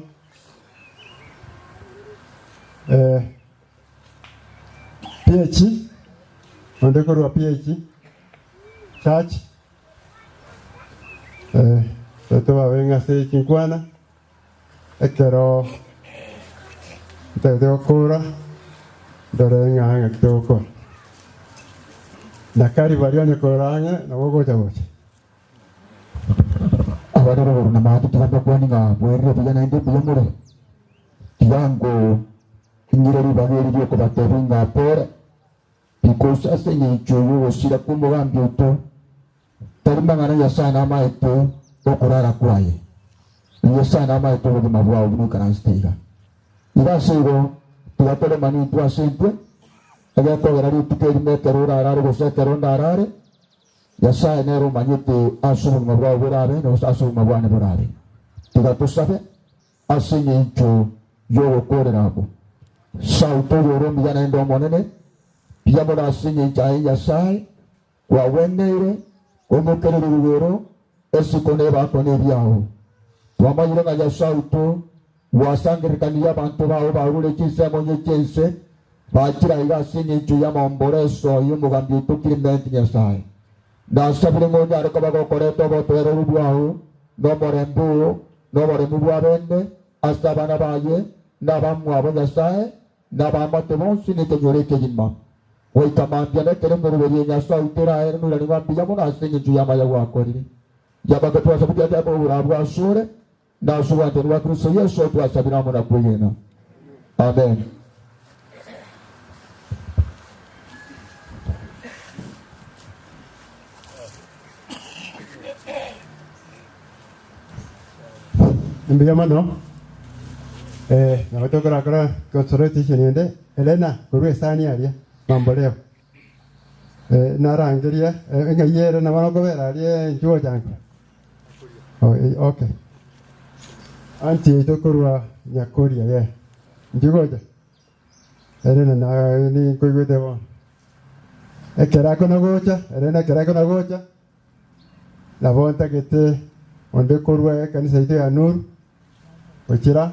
eh, PH, onde korwa PH Church, eh, tobabe ng'a ase chinkwana. Ekero ntagete gokora, ndore ng'a ng'aki togokora. Na kari baria onye korora ang'e, nabo ogocha gocha. Abare rogoro na maate tiga mbakwanie ng'a bwerire buya naende mbuya more. Tiga ngo ing'ire ribaga eri riokobatebia ng'a pore, because ase eng'encho y'ogosira kw'omogambi oito, Tari mang'ana Nyasae namaete okorara kwaye, na Nyasae namaete obogima bwao buna oikaransete iga. Iga ase igo, tiga toremane intwe ase intwe, egekogera rituko erimo ekero orarare gose ekero ndarare, Nyasae nere omanyete ase obogima bwao borabe na gose ase obogima bwane borabe. Tiga tosabe ase engencho y'ogokoorera abwo. Sauti oyore omuya naende Omonene, mbuya mono ase engencho aye Nyasae, Kwagweneire koimokereria rogoro esiko nebako nebiao. Twamanyire ng'a Nyasae oito gwasangererekanirie abanto bao barure chinsemo inye chi'ense, bachire aiga ase engencho y'amaomboreso y'omogambi oito Kilimenti Nyasae. Nasabire ng'a onyare koba gokoreta obotoereru bwao, na omorembe oo, na oboremu bw'abene, ase abana baye, na abamwabo Nyasae, na abaamate bonsi nekenyoro ekegima. Goika mambia nekero emeroberi ya Nyasae oito eraere noirane ng'a mbuya mono ase engencho y'amaya gwakorire. Yamate twasabire tiacha oborabu asore, na ase obwanchani bwa Kristo Yeso twasabire amo na kwegena. Amen. Mbuya mono. Eh, nabo tokorakora consolation ende. Elena, korwa esani aria, mambo leo. Eh, narangeria, eh, ng'ai ere nabo nokobera aria inchuo ochango. Oh, eh, okay. Auntie yaito korwa Nyakoria, yeah. Inchuo gocha. Elena na ninkoigwete bono. Ekero akona gocha, Elena ekero akona gocha, Nabo ntagete onde korwa ekanisa yaito ya Nuru gochira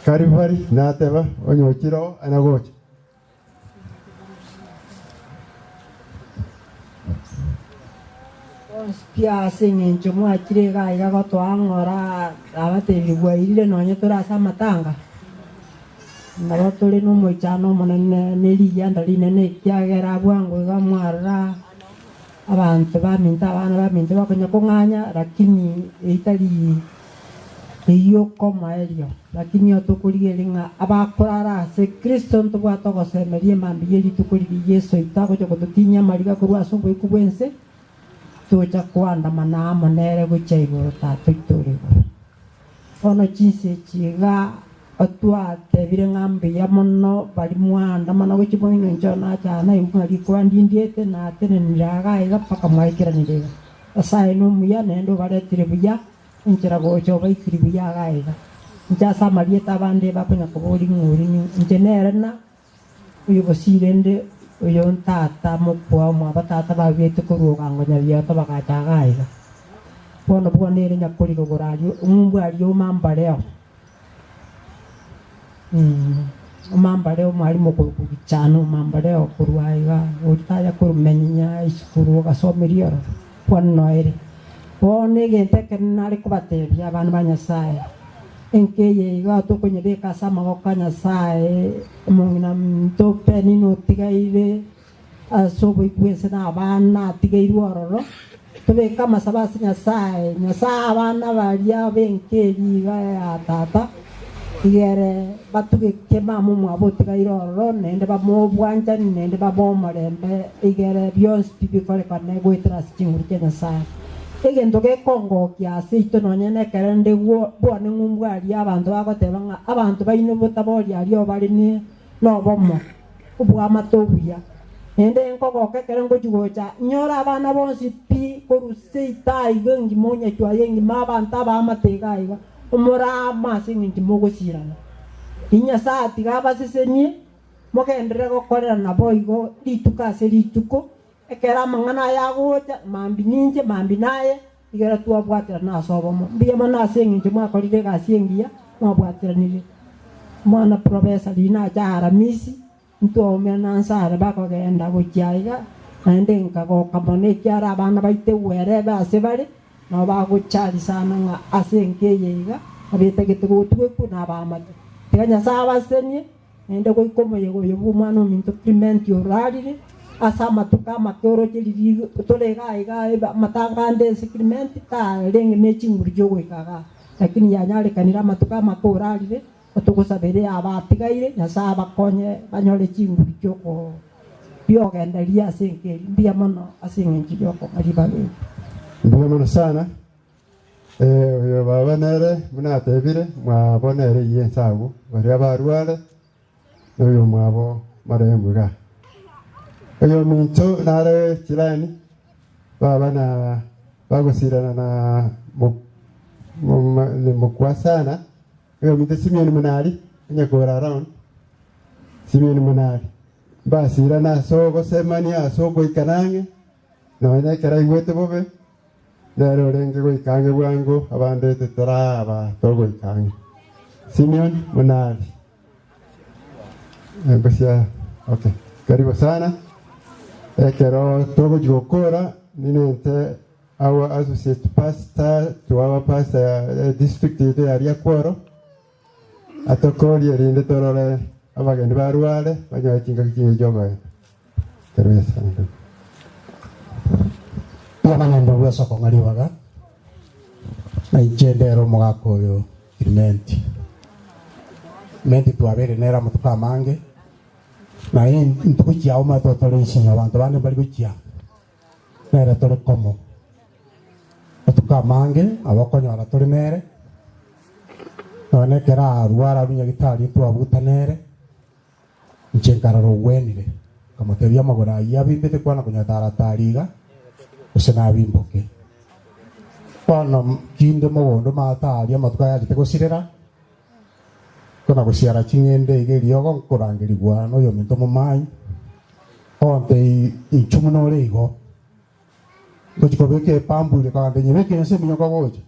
Kalvari, nateba onye ochire oo ana gocha. Bonsi pi ase engencho mwachire iga iga gotoa ng'ora, nabatebirie bwairire nonye tore ase amatanga. Nabo tore nomoichano omonene ne rigianda rinene, ekiagera bwango iga mwarora abanto baminto, abana baminto bakonya kong'anya, lakini eyio tari eyio okomoerio. Lakini otokorigereria ng'a abakorara ase Kristo ntobwate ogosemeria emambia ye rituko riria Yeso oito agocha gototinyia amariga korwa ase oboiko bw'ense, tocha koandamana amo nere gochia igoro Tata oito ore igoro. Bono chinsa echi iga twatebire ng'a mbuya mono baria mwaandamana gochia moino inche nacha aa naigwe ng'a rikwa ndindiete natenenire iga iga mpaka mwaikeranire iga. Nyasaye nomuya naende obaretire buya, enchera gocha obaikiri buya iga iga. Inche ase amarieta abande bakonya koboria ng'a oria ning'o, inche nere na oyo bosire inde oyo ntata mokwa omwabo tata baruete korwa ogango nyabioto bagacha iga iga. Bono bwona ere nyakorire igoro aria ng'umbu aria omambareo omambareo omwalimu okorokwa Gichana omambareo korwa iga oria taya korumenya esukuru ogasomeria ororo bono noere. Bono egento ekenene nare kobatebia abana ba Nyasaye, enka eye iga tokonyebeka ase amaboko a Nyasaye, omong'ina ominto Penina otigaire ase oboiko bw'ense na abana atigairwe ororo, tobeke amasabo ase Nyasaye, Nyasaye abana baria b'enka eria iga ya tata, igere batugeke mama omwabo otigaire ororo, naende bamoe obwanchani, naende bamoe omorembe, igere bionsi pi bikorekane goetera ase chinguru chia Nyasaye. Egento gekongokia ase intwe nonye nekero nde bwane ng'umbu aria abanto bagoteba ng'a abanto baino botaboria aria obare nobomo, oboamate obuya. Naende nkogoka ekero ngochia gocha, nyore abana bonsi pi korwa seito aiga engima onyachwa aye engima abanto abaamate iga iga, omorama ase eng'encho mogosirana. Inwe Nyasae tiga abasesenie, mogenderere gokorerana boigo rituko ase rituko, ekero amang'ana aya agocha, mambia ninche, mambia naye, Igoro twabwaterana ase obomo. Mbuya mono ase engencho mwakorire egasi engiya, mwabwateranire. Omwana Professor riina ache Aramisi, ntwaumerana nse are bakogenda gochia aiga, naende nkagoka mono ekiara abana baito egwere ase bare, nabo bagochari sana ng'a ase enka eye iga, nabetagete gotwekwa na abaamate. Tiga Nyasae abasesenie. Naende goika omoyega oyo bw'omwana ominto Klimenti orarire ase amatuko amake oroche riria tore iga iga amatanga ande ase Klimenti tarenge ne chinguru chi'ogoika igaa, lakini yanyarekanire amatuko amake orarire, otogosabere abatigaire Nyasae abakonye banyore chinguru chi'oko biogendereria ase enka eria. Mbuya mono ase eng'encho y'okong'a ribaga eri. Mbuya mono sana. Eh, oyo baba nere buna atebire, mwabo nere eyio ense agwo, baria barware, na oyo mwabo marehemu iga. Oyominto nare chirani, baba na bagosirana na mo- mo- ni mokwa sana, oyominto Simeon Munari, onye kore around, Simeon Munari, mbasirana ase ogosemania ase ogoikana ang'e, nonya ekero aigwete bobe, Nere orenge goika ang'e bwango, abande titoraba togoika ang'e. Simeon Munari. Embusia, okay. Karibu sana. Ekero togochia gokora, ninente our associate pastor to our pastor eh, district yaito ya Riakworo, atokorie erinde torore abageni barware banyore chingaki chingiya chi'okoenda. Karibu sana ndugu. Bw'amang'ana bw'ase okong'a ribaga, na inche ndere omogaka oyo Clementi. Clementi twabeire nere amatuko amange, na intuko chiao omanyete tore insinyo abanto bande mbari gochia, nere tore komo. Amatuko amange nabo okonyora tore nere, nonye ekero arwara arure nyagitari twabuta nere. Inche nkarora ogwenire, nkamotebia amagoro ayio abimbete kwana konyatara-tara iga, gose nabimboke. Bono kinde mogondo maate aria amatuko aya achete gosirera, kona gosiara ching'ende iga eriogo nkorangerigwa noyominto omomanyi, ontebia inchuo buna ore igo, ngochia kobeka epampu ere kogenda nyebeke inse eminyoka gocha.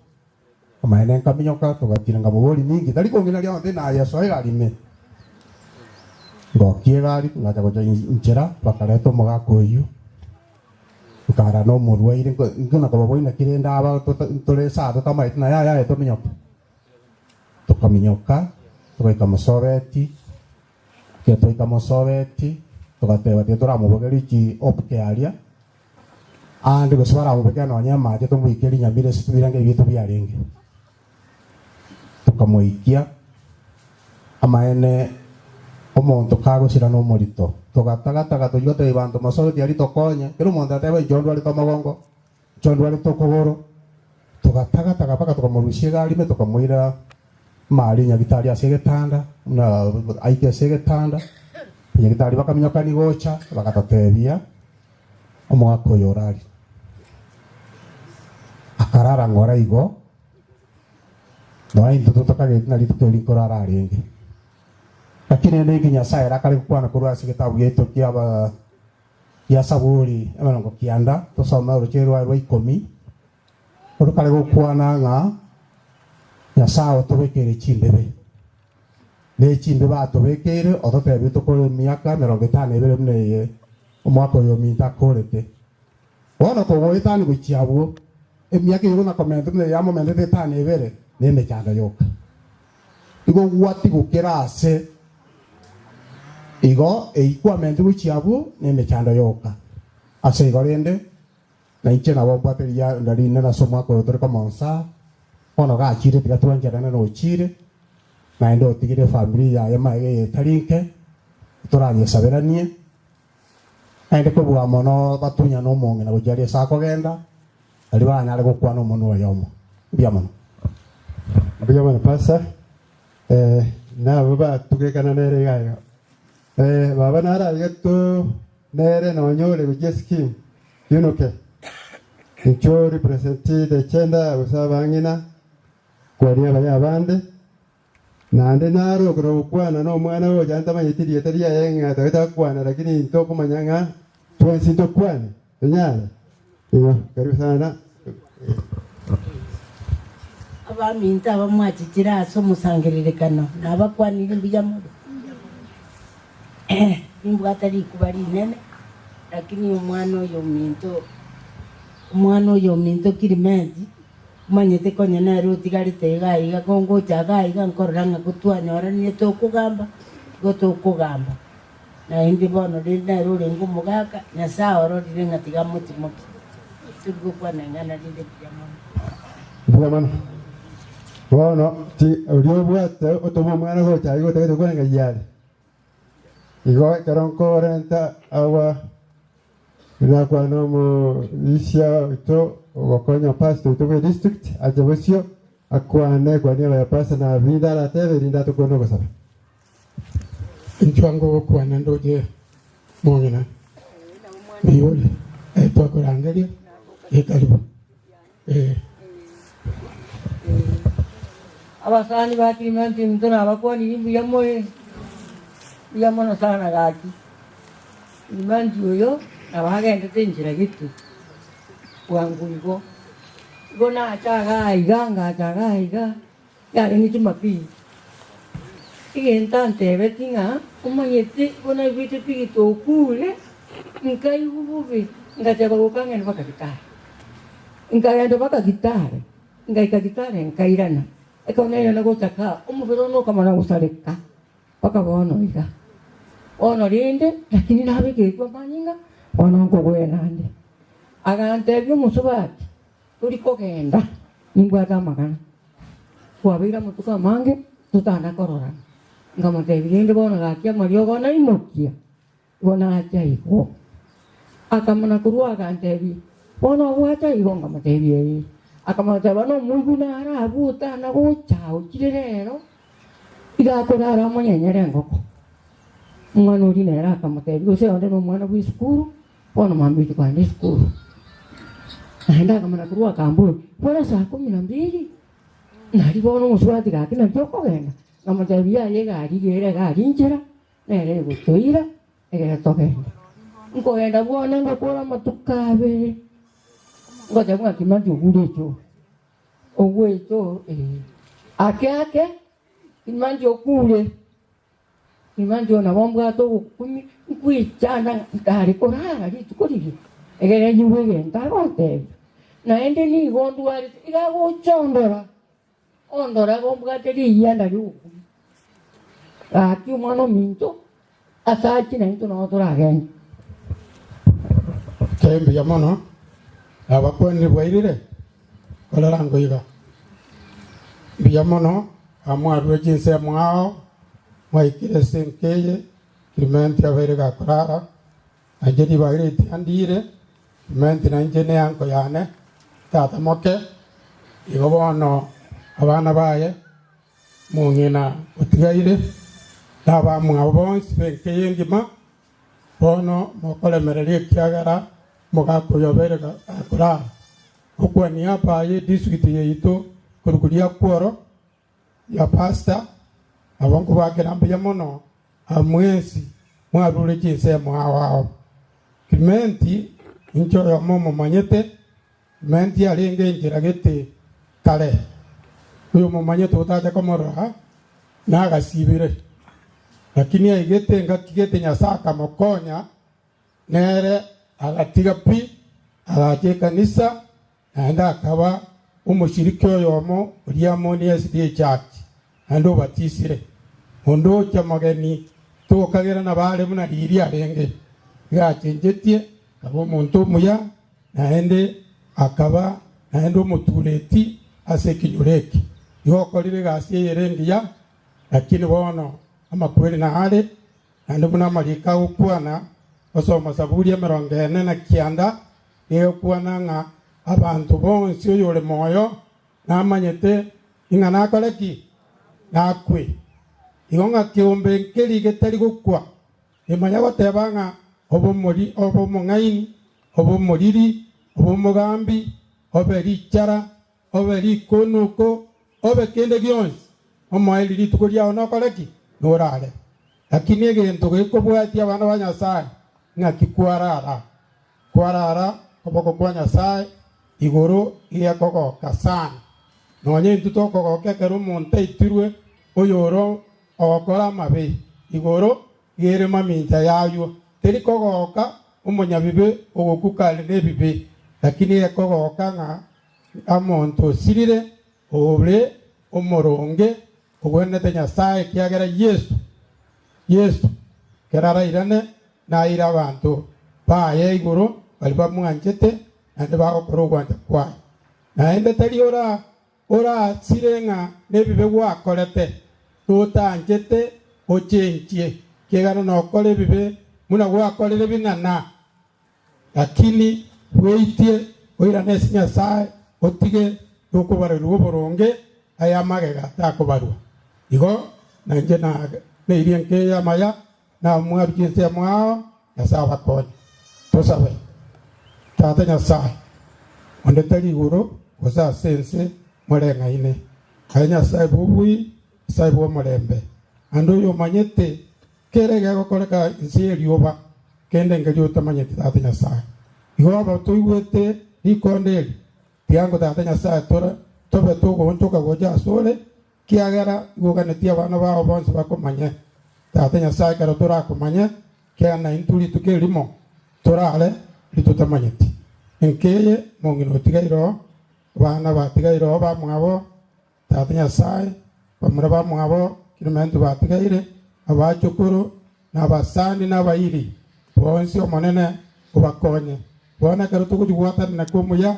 Amaene nkaminyoka, togakira nkamoboria, Ninki tari kong'ina rionsi naye soa egari ime? Ngokia egari, ngacha gocha inchera, bakareta omogaka oyio, nkarara nomorwaire, nkona kobaboria naki rende aba tore esaa totamaeti naye ayaye tominyoke. Tokaminyoka, togaika mosobeti, ekero twaika mosobeti, togateba tiga toramobogerie chi opke aria, Aande gose baramobekere nonya amache tomoikie rinyamira ase ebirengo ebiaito biarenge. Tokamoikia, amaene, omonto kagosira nomorito. Togatagataga tochia gotebia banto mosoe tiari tokonye, kera omonto ateba inche ondwarete omogongo, inche ondwarete okogoro. Togatagataga mpaka tokamorusia egari ime tokamoira mari nyagitari ase egetanda, buna aike ase egetanda, nyagitari bakaminyokania gocha bagatotebia. Omogaka oyo orarire, akarara ng'ora igo, nonya intwe totokageti ng'a rituko eri nkorara arenge. Lakini rende inki Nyasae ere akare gokwana korwa ase egetabu giaito kiaba gia Saburi emerongo kianda, tosome oroche rwaye rwa ikomi, orokare gokwana ng'a Nyasae otobekeire chimbebe. Ne chimbe batobekeire, ototebie tokore emiaka emerongo etano ebere buna eye omwaka oyo ominto akorete. Bono kogoetania gochia abwo, emiaka eyio nakomentete buna eye amomentete etano ebere, nemechando yoka. Igo gwatigwa kera ase. Igo eyio kwamentire gochia abwo, nemechando yoka. Ase igo rende, nainche nabo mbwate rianda rinene ase omwaka oyo tore komonsa, bono gachire tiga twancherane nochire, Naende otigire efamiri yaye magega eye etari nke, torayesaberanie, naende kobua mono batunyane omong'ina gochia aria ase akogenda, aria baranyare gokwana omonwa oyomo. Mbuya mono. Mbuya mono Pastor. Eh, nabo batugekana nere iga iga. Eh, baba naro aiga to. Nere nonyore gochia eskimu yunuke. Inchuo represent the gender gose abang'ina kwania abaye abande. Naende naro okona gokwana nomwana ocha ntamanyeti rieta riaye ng'a tagete akwane lakini ntokomanya ng'a twensi ntokwane tonyare. Igo karibu sana. Abaminto aba mwachichire ase omosangererekano, nabakwanirie mbuya more. Nimbwate rikuba rinene, lakini omwana oyo ominto, omwana oyo ominto Kilimenti, omanyete konya nere otigarete iga iga, kongocha iga iga nkorora ng'a kotwanyoranire tokogamba, igo tokogamba. Naende bono rende nere orenge omogaka, Nyasae ororire ng'a tiga amotimokie. Tori gokwana ing'ana rinde buya mono. Mbuya mono. Bono ti oria obwate otoma omwana gocha iga otagete gokwana ng'ai are. Igo ekero nkorenta agwa nakwana omorisia oito ogokonya pastor oito bwe district ache bosio akwane kwania abaya pastor na binde aratebe erinde atokwane ogosaba. Inchuo ango gokwana ndoche mong'ina mbiore eh, twakorangeria eh, karibu eh. Abasani ba Clementi intwe nabakwanirie mbuya more, mbuya mono sana gaki. Clementi oyo nabo agendete enchera gete bwango igo. Igo nacha igaa iga ngacha igaa iga. Yarenge Jumapili. Egento antebetie ng'a omanyete buna naigwete Peter okure, nkaigwa bobe, ngateba goka ng'ende mpaka Kitale. Nkagenda mpaka Kitale, ngaika Kitale nkairana. Ekero nairana gocha kaa, omobere one okamana gosareka mpaka bono iga. Bono rende, lakini nabekeretwe amanyinga, bono nkogwena nde. Agantebia omosubati, Tori kogenda, nimbwate amagana. Kwabeire amatuko amange totana kororana. Nkamotebia, Rende bono gaki amariogo naimokia, igo nacha igo. Akamana korwa agantebia, Bono ogwacha igo? Nkamotebia, Ee. Akamana goteba, Nomoigwa nare abwo otana gocha ochire rero, iga akorara omonyenyere engoko. Omwana oria nere akamotebia, Gose onde nomwana bw'esukuru, Bono mambia ochia kogenda esukuru. Naende akamanya korwa akambora, bora saa kumi na mbili, nari bono omosubati gaki naki okogenda? Nkamotebia yaya egari iga ere egari nchera, nere egotoira egere togende. Nkogenda bwane ngokora amatuko abere, ngoteba ng'a kimani ogure echoo, ogwe echoo ee. Ake ake, kimani okure. Inche nabo mbwate ogokumia, nkwechanda ng'a ntare korara rituko riria, egere nyigwe egento agontebia. Naende nigo ndwarete, iga agocha ondora, ondora igo mbwate riyianda ri'ogokumia. Gaki omwana ominto, ase achie naintwe nabo toragende. Okay, mbuya mono. Nabakwanire bwairire? Korera ngoiga. Mbuya mono. Amwarure chinsemo ao, mwaikire ase enka eye, Clementi abeire gakorara, na inche ribaga ritiandire, Clementi na inche neanko yane, tata moke, igo bono abana baye, mong'ina otigaire, na abamwabo bonsi b'enka eye engima, bono mokoremereria ekiagera omogaka oyo obeire gakorara. Okwania aba ye district yaito korwa koria Kworo ya pastor nabo nkobakera mbuya mono aa mwensi mwarure chinsemo ao ao. Clementi inche oyomo omomanyete, Clementi arenge enchera gete kare, oyomomanyete otache komorora nagasibire, lakini aigete engaki gete Nyasae akamokonya Nere agatiga pi, agacha ekanisa, naende akaba omoshiriki oyomo oria amo n'SDA Church, naende obatisire. Onde ocha mogeni tokagera nabo are buna riria arenge. Iga achenchetie, akaba omonto omuya, naende akaba naende omotureti ase ekinyoro eke. Igo okorire egasi eye ere engiya, lakini bono amakweri nare, Naende buna amariko agokwana, osoma Saburi emerongo ene na kianda, nigo egokwana ng'a abanto bonsi oyore moyo namanyete ing'a nakore ki? Nakwe. Igo ng'a keombe nkeri getari gokwa. Nimanya goteba ng'a obe omori, obe omong'aini, obe omoriri, obe omogambi, obe richara, obe rikonuko, obe kende gionsi, omoerio rituko riao nokore ki? Norare. Lakini egento gekobwatia abana ba Nyasae, ng'aki kwarara? Kwarara koboko kwa Nyasae igoro gekogoka sana. Nonya intwe tokogoka ekero omonto aitirwe oyoro ogokora amabe, igoro gere mamincha yaywo. Teri kogoka omonyabibe ogokuka are nebibe, lakini ekogoka ng'a omonto osirire ore omoronge ogwenerete Nyasae, ekiagera Yeso, Yeso, ekero arairane, naire abanto baye igoro baria bamwanchete naende bagokora ogwancha kwaye. Naende tari ora orasire ng'a nebibe gwakorete, notanchete ochenchie, ekiagera nokore ebibe buna gwakorire bing'ana. Lakini bweitie oirane ase Nyasae, otige nokobarerwa oboronge aye amagega takobarwa. Igo nainche neirie nkeye amaya, namwabiche ensemo ao, Nyasae abakonye. Tosabe. Tata Nyasae, onde tari igoro gose ase ense moreng'aine. Aye Nyasae bw'obuya, Nyasae bw'omorembe, naende oyomanyete Kera egegokoreka inse y'erioba, kende nkeria otamanyeti Tata Nyasae. Igo aba toigwete rikonde eri, tiango Tata Nyasae tore tobe togoonchoka gocha asore, kiagera igo oganetie abana bao bonsi bakomanye. Tata Nyasae ekero torakomanye, kiagera naintwe rituko erimo torare ritotamanyeti. Enkeye mong'ina otigaire oo, abana batigaire oo bamwabo, Tata Nyasae, bamura bamwabo Kilimente batigaire, abachukuru, na abasani, na abairi bonsi, Omonene obakonye. Bono ekero togochigwatanana kw'omuya,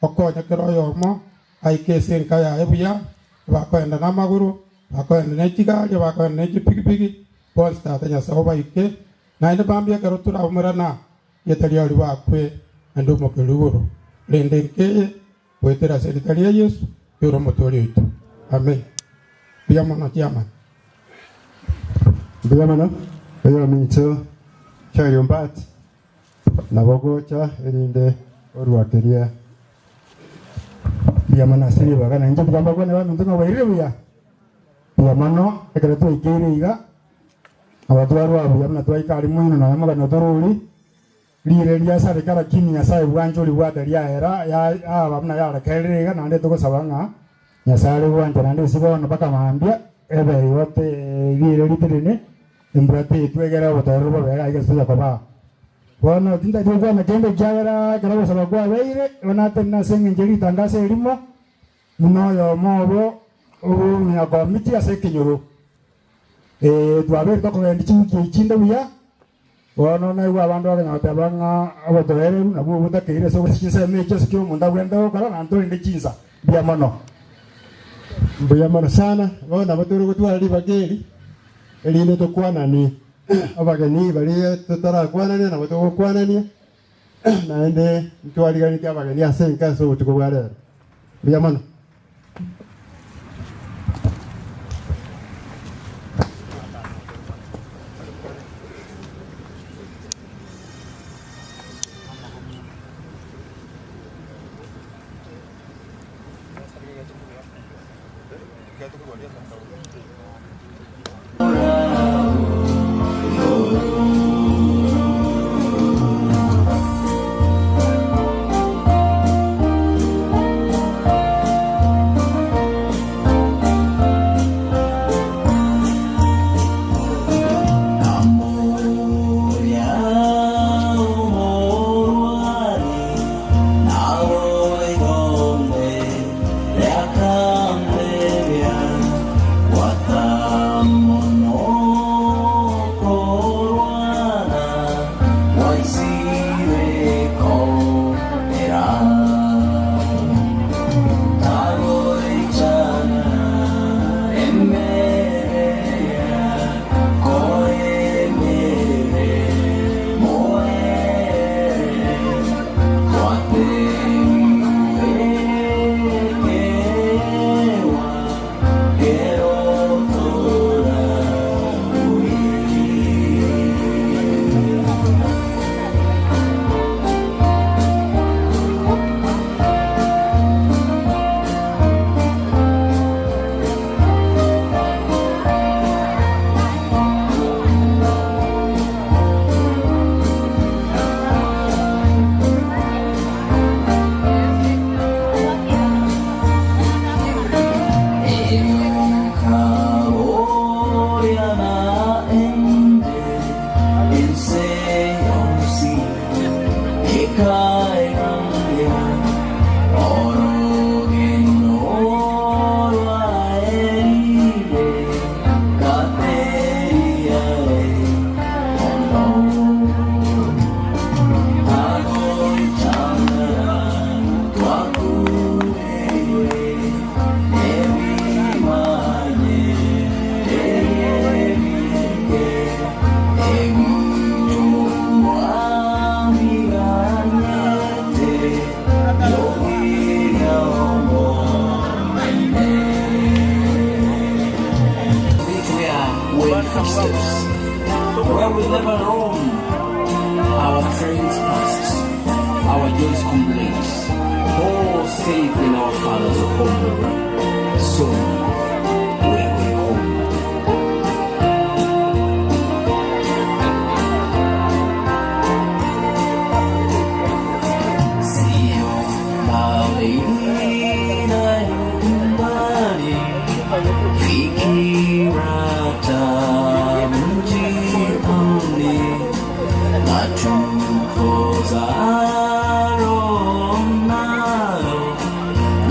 okonye kera oyomo aike ase enka yaye buya, abakoenda namagoro, abakoenda ne chigari, abakoenda ne chipigipigi, bonsi Tata Nyasae obaike. Naende mambia ekero toraumerana, rieta riao ribakwe naende omokerwe igoro. Rende nkeye Goetera ase erieta ria Yeso, oyore Omotooria oito. Amen. Mbuya mono chiamate. Mbuya mono oyominto Charlie Ombati nabo gocha erinde oruakerie. Mbuya mono ase ribaga na inche tiga mbakwane baminto ng'a bwairire buya. Mbuya mono ekero twaikeire iga, nabo twarwa buya buna twaika aria moino nonya mogano torori. Riire riasareka, lakini Nyasae bwancha oribwate riaera, yaba buna yarekerire iga, naende togosaba ng'a Nyasae are gwancha naende ase bono mpaka mambia ebe igo riire ritirine, embura tetwe egere obotoereru bobe iga ase tocha kobaa. Bono tintagete gokwana kende ekiagera ekero ogosaba kwabeire, igo natenena ase engencho ye ritangaso erimo, buna oyomo obo omonyakomiti ase ekenyoro. Twabeire tokogendia chiwiki echi chinde buya. Bono naigwe abanto bakonyara goteba ng'a obotoereru nabwo obotakeire ase ogochia chinsemo echio ase kera omonto abwenerete gokora, naende torende chinsa. Mbuya mono. Mbuya mono sana. Bono nabo tore gotwara ribaga eri, erinde tokwananie abageni baria totarakwanania nabo togokwanania, naende ntwariganetie abageni ase enka ase obotuko bwa rero. Mbuya mono.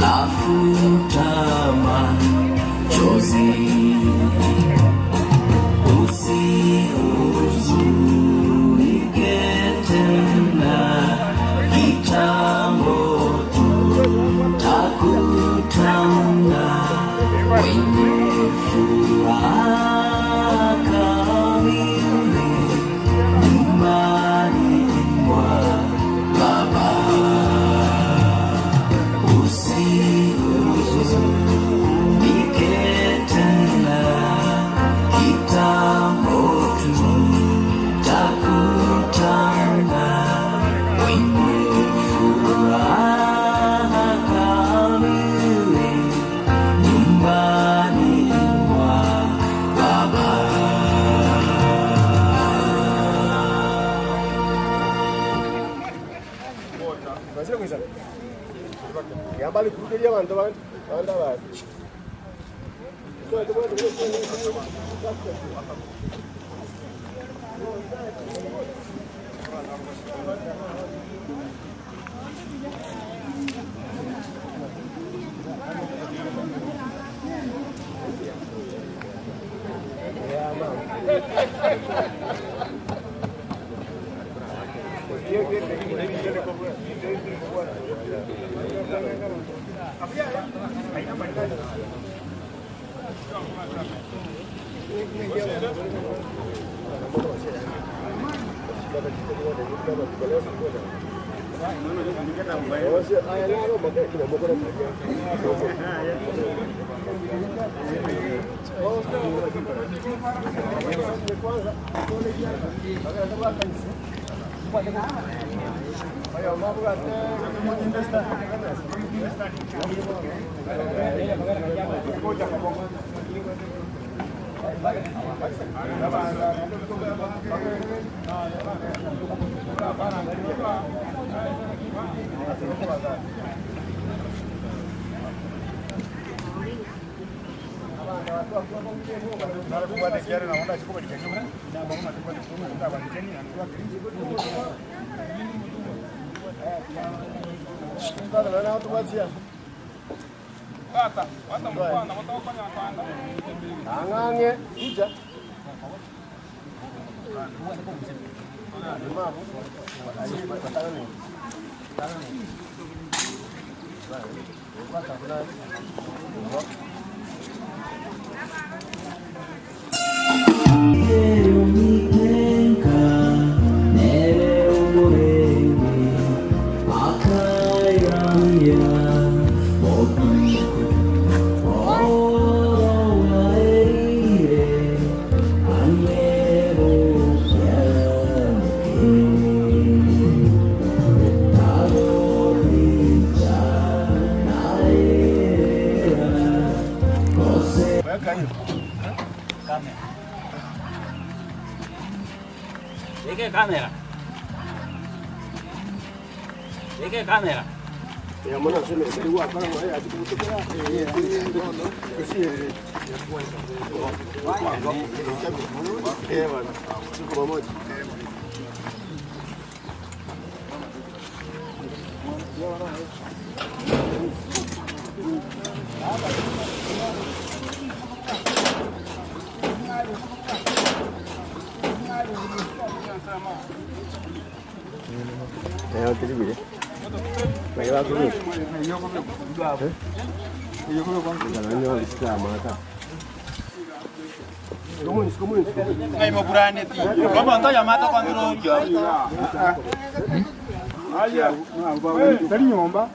Nafuta machozi, usihuzunike tena, kitambo tutakutana kwenye furaha kamili nyumbani mwa Baba. Usihuzunike tena, kitambo tutakutana kwenye furaha kamili nyumbani mwa Baba. Tari nyomba.